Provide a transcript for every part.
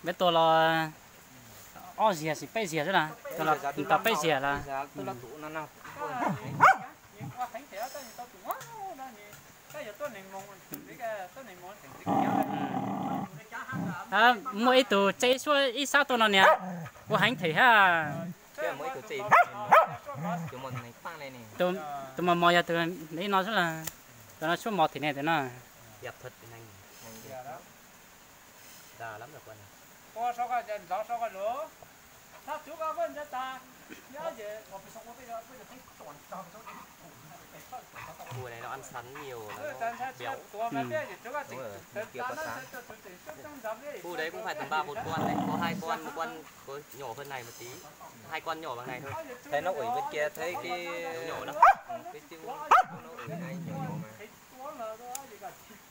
Peb tua los ob ziag xwb, peb ziag xwb las, tua los tau peb ziag las. Muaj ib tug tseb suab ib sab tuaj no niag, ua heev them hab. Tus mos mos yog tus no xwb las, tus no suab mos them niag tus no. Khu đấy cũng phải tầm ba bốn con đấy, có hai con, một con có nhỏ hơn này một tí. Hai con nhỏ bằng này thôi. Thấy nó ủi bên kia thấy cái, nó ủi này nhỏ nhỏ mà.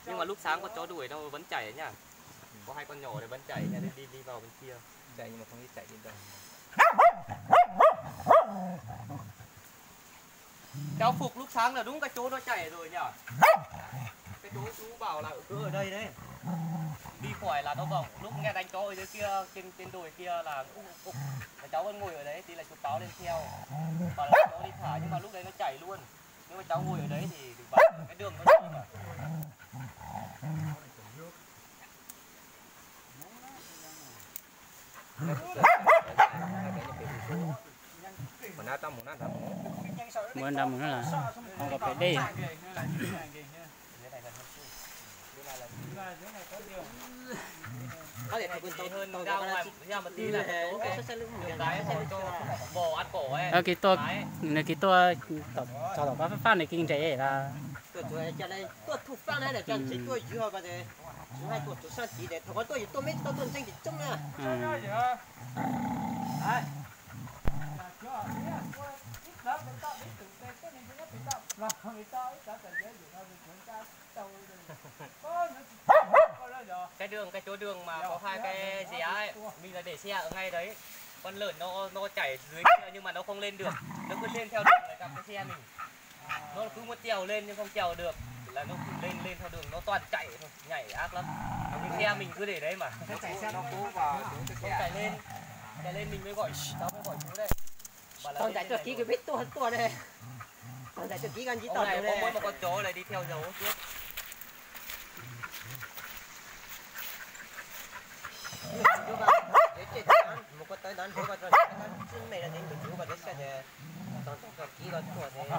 Nhưng mà lúc sáng con chó đuổi nó vẫn chảy nhá. Có hai con nhỏ đấy vẫn chảy nha, đi đi đi vào bên kia. Chạy nhưng mà không biết chạy đi đâu. Cháu Phục lúc sáng là đúng cái chỗ nó chảy rồi nhỉ? Cái chỗ chú bảo là cứ ở đây đấy. Đi khỏi là nó vòng. Lúc nghe đánh chó ở dưới kia, trên trên đồi kia là ục ục ục. Là cháu vẫn ngồi ở đấy, tí là chú Páo lên theo. Bảo là cháu đi thả, nhưng mà lúc đấy nó chảy luôn. Nếu mà cháu ngồi ở đấy thì đừng bảo cái đường nó đi mà. Mus nram mus no las, ho kom pem dej. Nws kiv tuaj txog tom fab fab nws kiv nres las. Tuaj txog tuaj thum fab na, tuaj ywg ho ko, tsis hais tuaj txog sab tid, thaum koj tuaj yus tuaj me tsis tau tuaj ntseeg tim tsooj na. Cái đường, cái chỗ đường mà có hai cái gì ấy, mình là để xe ở ngay đấy. Con lợn nó nó chảy dưới kia nhưng mà nó không lên được. Nó cứ lên theo đường này gặp cái xe mình. Nó cứ muốn trèo lên nhưng không trèo được. Là nó cứ lên lên theo đường, nó toàn chạy thôi, nhảy ác lắm. Cái xe mình cứ để đấy mà. Nó chạy xe nó cố vào. Nó chạy lên, chạy lên mình mới gọi, cháu mới gọi chú đây. Tau ntais tuaj kiv kws peb tuaj tuaj ne. Tau ntais tuaj kiv koj ntsib tau ne. Có mỗi một con chó này đi theo dấu trước. Mus koj tawb ntawd ntag, koj tsis me los ces tus tswv koj teb xyaj ces tau ntais tuaj kiv koj tuaj ces.